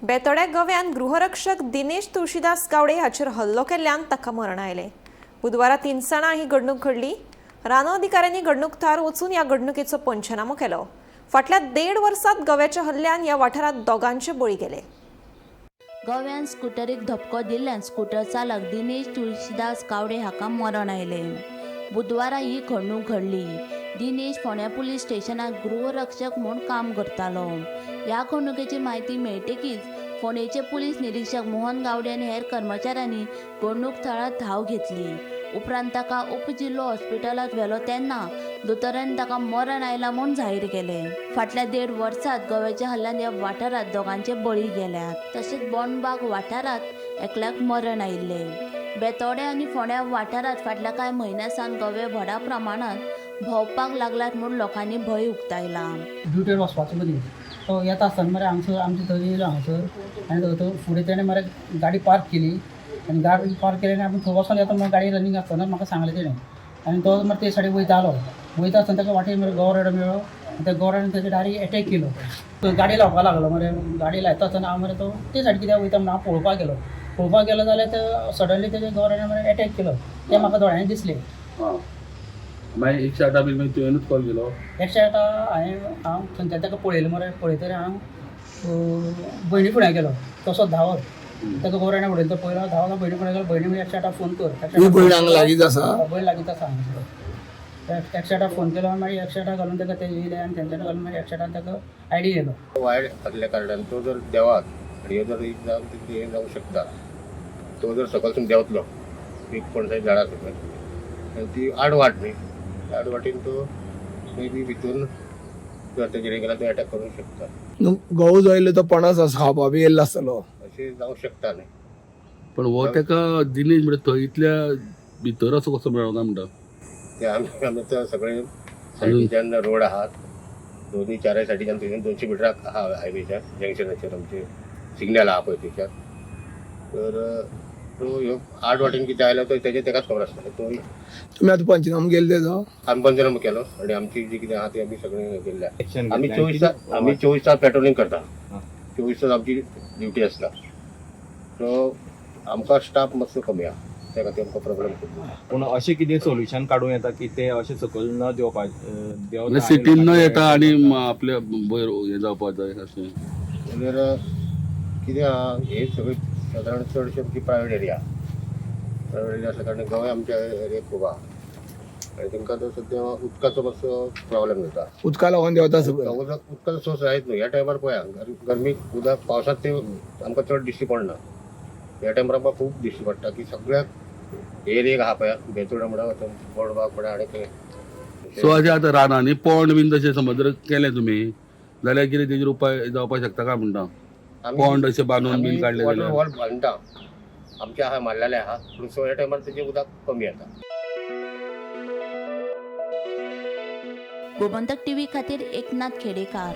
बेतोड्या गव्यान गृहरक्षक दिनेश तुळशीदास गावडे हाचेर हल्लो केल्ल्यान ताका मरण आयलें. बुधवारा तिनसाणा ही घडणूक घडली. रान अधिकाऱ्यांनी घडणूक थळार वचून ह्या घडणुकेचो पंचनामो केलो. फाटल्या 1.5 वर्सात गव्याच्या हल्ल्यान ह्या वाठारांत दोगांचे बळी गेले. गोव्यान स्कुटरीक धपको दिल्ल्यान स्कुटर चालक दिनेश तुळशीदास गावडे हाका मरण आयलें. बुधवारा ही घडणूक घडली. दिनेश फोंड्या पुलीस स्टेशनात गृहरक्षक म्हूण काम करतालो. ह्या घडणुकेची म्हायती मेळटकीच फोंडेचे पुलीस निरीक्षक मोहन गावडे आनी हेर कर्मचाऱ्यांनी घडणूक थळार धांव घेतली. उपरांत ताका उपजिल्लो हॉस्पिटलांत व्हेलो तेन्ना दोतोरान ताका मरण आयलां म्हूण जाहीर केलें. फाटल्या 1.5 वर्सात गोव्याच्या हल्ल्यान ह्या वाठारांत दोगांचे बळी गेल्यात. तशेंच बोंडबाग वाठारांत एकल्याक मरण आयिल्लें. बेतोडे आनी फोंड्या वाठारांत फाटल्या कांय म्हयन्यां सावन गवे व्हडा प्रमाणांत भोंवपाक लागल्यात म्हूण लोकांनी भंय उक्तायला. ड्युटेर वचपाचो मदीं तो येता आसतना मरे हांगसर आमचे थंय येयलो हांगसर आनी थंय फुडें तेणें मरे गाडी पार्क केली आनी गाडी पार्क केली आनी आपूण थंय वचोन येता म्हणून गाडी रनींग आसतना म्हाका सांगलें तेणें. आनी तो मरे ते सायडीक वयतालो, वयता आसतना ताका वाटेर मरे गवो मेळ्ळो आनी त्या गोरड्यान तेजे डायरेक्ट एटॅक केलो. तो गाडी लावपाक लागलो मरे, गाडी लायता आसतना हांव मरे तो ते सायडीक कित्याक वयता म्हणून हांव पळोवपाक गेलो. पळोवपाक गेलो जाल्यार ते सडनली तेजे गोरड्यान मरे एटॅक केलो, तें म्हाका दोळ्यांनी दिसलें. मागीर 108 बीन मागीर तुवेंनूच कॉल केलो? 108 हांवें हांव थंयच्यान ताका पळयलें मरे, पळयतरी हांव भयणी फुड्यां गेलो तसोच धांवत. ताका गोरवांनी उडयलो तो पयलो धांवत भयणी फुड्यां गेलो. भयणी म्हणजे 108 फोन कर. ही भयण हांगा लागींच आसा? भयण लागींच आसा हांगासर. 108 फोन केलो आनी मागीर 108 घालून ताका ते येयले आनी तेंच्यांनी घालून मागीर 108 ताका आयडी येयलो. वायट आसल्या कारणान तो जर देवात आनी हे जर एक जावन ते हें जावंक शकता. तो जर सकलसून देंवतलो एक पणसाची झाडां सकयल आनी ती आड वाट न्ही, आड वाटेन तो मे बी भितून जर तेजेर गेल्यार तो एटॅक करूंक शकता. न्हू, गवो जो येयलो तो पणस आसा खावपा बी येयल्लो आसतलो. अशें जावंक शकता न्ही. पण हो ताका दिनेश म्हणजे थंय इतल्या भितर असो कसो मेळ्ळो काय म्हणटा? ते आमी आमी तर सगळे सायडीच्यान रोड आहात, दोन्ही चारय सायडीच्यान थंयच्यान 200 मिटराक आहा हायवेच्या जंक्शनाचेर आमचे सिग्नल आहा पळय थंयच्यान. तर तो ह्यो आड वाटेन कितें आयलो तो तेजें तेकाच खबर आसतलें. तो तुमी आतां पंचनामो केलो तेजो? आमी पंचनामो केलो आनी आमची जी कितें आहा ती आमी सगळी केल्ली आहा. आमी 24 तास, आमी 24 तास पेट्रोलिंग करता. 24 तास आमची ड्युटी आसता. सो आमकां स्टाफ मातसो कमी आहा, त्या खातीर आमकां प्रॉब्लेम खूब. पूण अशें कितें सोल्युशन काडूं येता की ते अशें सकयल न देंवपा देंवता? म्हणजे सिटीन न येता आनी आपल्या वयर हें जावपाक जाय अशें. जाल्यार कितें आहा, हे सगळे सादारण चडशे आमची प्रायवेट एरिया, प्रायवेट एरिया आसल्या कारणान गोंय आमच्या एरियेक खूब आहा आनी तांकां तो सद्या उदकाचो मातसो प्रॉब्लेम जाता. उदका लागून देंवता सकयल? उदकाचो सोर्स जायत न्हू ह्या टायमार. पळया गरमीक उदक पावसांत ते आमकां चड दिश्टी पडना, ह्या टायमार आमकां खूब दिश्टी पडटा की सगळ्याक एरियेक आहा पळया, बेतोडा म्हणा, बोडबाग म्हणा आनी खंय. सो अशें आतां रानांनी पोंड बीन तशें समज जर केलें तुमी जाल्यार कितें तेजेर उपाय जावपाक शकता काय म्हणटा? पोंड अशें बांदून बीन काडलें वॉटर जाल्यार वॉल बांदता आमचे आहा, मारलेले आहा, पूण सो ह्या टायमार तेजें उदक कमी येता. गोमंतक टीव्ही खातीर एकनाथ खेडेकार.